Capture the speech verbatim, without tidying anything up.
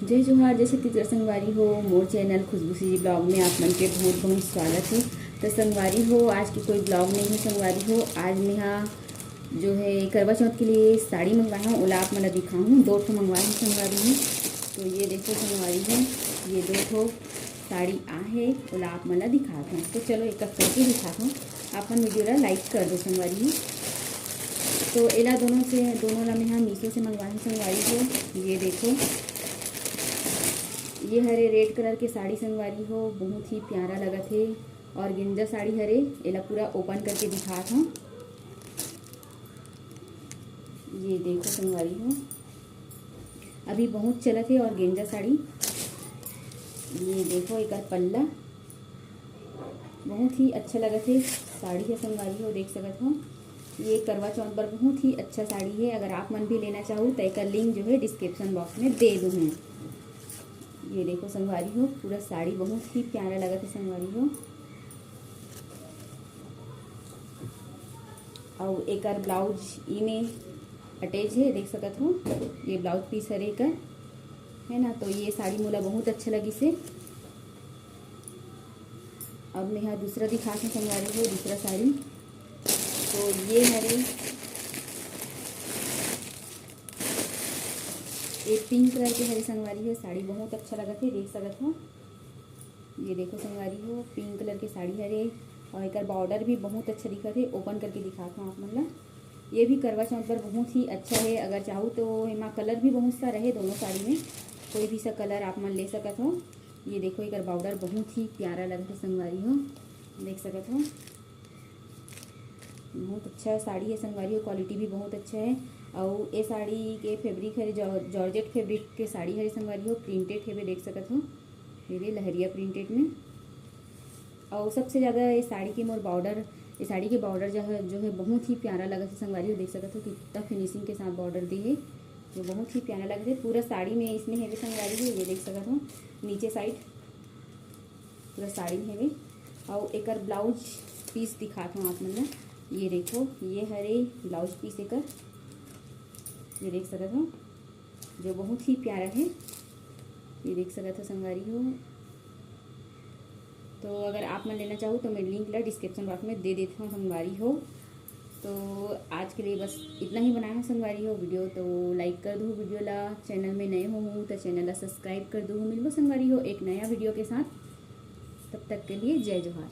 जय जोहार, जय छत्तीसगढ़ संगवारी हो। मोर चैनल खुशबू सीजी ब्लॉग में आप मन के बहुत बहुत स्वागत है। तो संगवारी हो, आज की कोई ब्लॉग नहीं है संगवारी हो। आज मेहा जो है करवा चौथ के लिए साड़ी मंगवाए हूँ, ओला आप मन ला दिखाहूँ। दो ठो मंगवाए हूँ संगवारी हो। तो ये देखो संगवारी हो, ये दो ठो साड़ी आ है, ओला आप मन ला दिखात हूँ। तो चलो एक एक करके दिखात हूँ, आप मन वीडियो ला लाइक कर दो संगवारी हो। तो एला दोनों से, दोनों ला मेहा मीशो से मंगवाए हूँ संगवारी हो। ये देखो, ये हरे रेड कलर के साड़ी संगवारी हो, बहुत ही प्यारा लगत हे। ऑर्गेंजा साड़ी हरे, एला पूरा ओपन करके दिखात हूँ। ये देखो संगवारी हो, अभी बहुत चलत हे ऑर्गेंजा साड़ी। ये देखो एकर पल्ला, बहुत ही अच्छा लगत हे साड़ी हे संगवारी हो, देख सकत हो। ये करवा चौथ बर बहुत ही अच्छा साड़ी है। अगर आप मन भी लेना चाहो तो एकर लिंक जो है डिस्क्रिप्शन बॉक्स में दे दूँ। ये देखो संगवारी हो, पूरा साड़ी बहुत ही प्यारा लगत है संगवारी हो। और एकर ब्लाउज ई में अटैच है, देख सकत हो। ये ब्लाउज पीस हरे एकर, है ना। तो ये साड़ी मोला बहुत अच्छा लगिस हे। अब मेहा दूसरा दिखात हूँ संगवारी हो, दूसरा साड़ी। तो ये हरे, ये पिंक कलर के हरे संगवारी हो, साड़ी बहुत अच्छा लगत हे, देख सकत हो। ये देखो संगवारी हो, पिंक कलर के साड़ी हरे और एकर बॉर्डर भी बहुत अच्छा दिखत हे। ओपन करके दिखात हूँ आप मन ला। ये भी करवा चौथ पर बहुत ही अच्छा है। अगर चाहो तो एमा कलर भी बहुत सा रहे दोनों साड़ी में, कोई भी सा कलर आप मन ले सकत हो। ये देखो एकर बॉर्डर बहुत ही प्यारा लगत हे संगवारी हो, देख सकत हो। बहुत अच्छा साड़ी है संगवारी हो, क्वालिटी भी बहुत अच्छा है। और ये साड़ी के फैब्रिक है जॉर्जेट फैब्रिक के साड़ी है संगवारी हो, प्रिंटेड है, देख सकत हो, ये लहरिया प्रिंटेड में। और सबसे ज़्यादा ये साड़ी के मोर बॉर्डर, ये साड़ी के बॉर्डर जो है, जो है बहुत ही प्यारा लगत है संगवारी हो, देख सकत हो कितना फिनिशिंग के साथ बॉर्डर दी है, जो बहुत ही प्यारा लगत है। पूरा साड़ी में इसमें है संगवारी हो, ये देख सकत हो नीचे साइड पूरा साड़ी में है। और एकर ब्लाउज पीस दिखात हूँ आप मन ला। ये देखो, ये हरे ब्लाउज पीस एकर, ये देख सकत हो, जो बहुत ही प्यारा है। ये देख सकत हो संगवारी हो। तो अगर आप मन लेना चाहो तो मैं लिंक ला डिस्क्रिप्शन बॉक्स में दे देती हूँ संगवारी हो। तो आज के लिए बस इतना ही बनाया हूँ संगवारी हो वीडियो। तो लाइक कर दो वीडियो ला, चैनल में नए हो तो चैनल ला सब्सक्राइब कर दो। मिलबो संगवारी हो एक नया वीडियो के साथ, तब तक के लिए जय जोहार।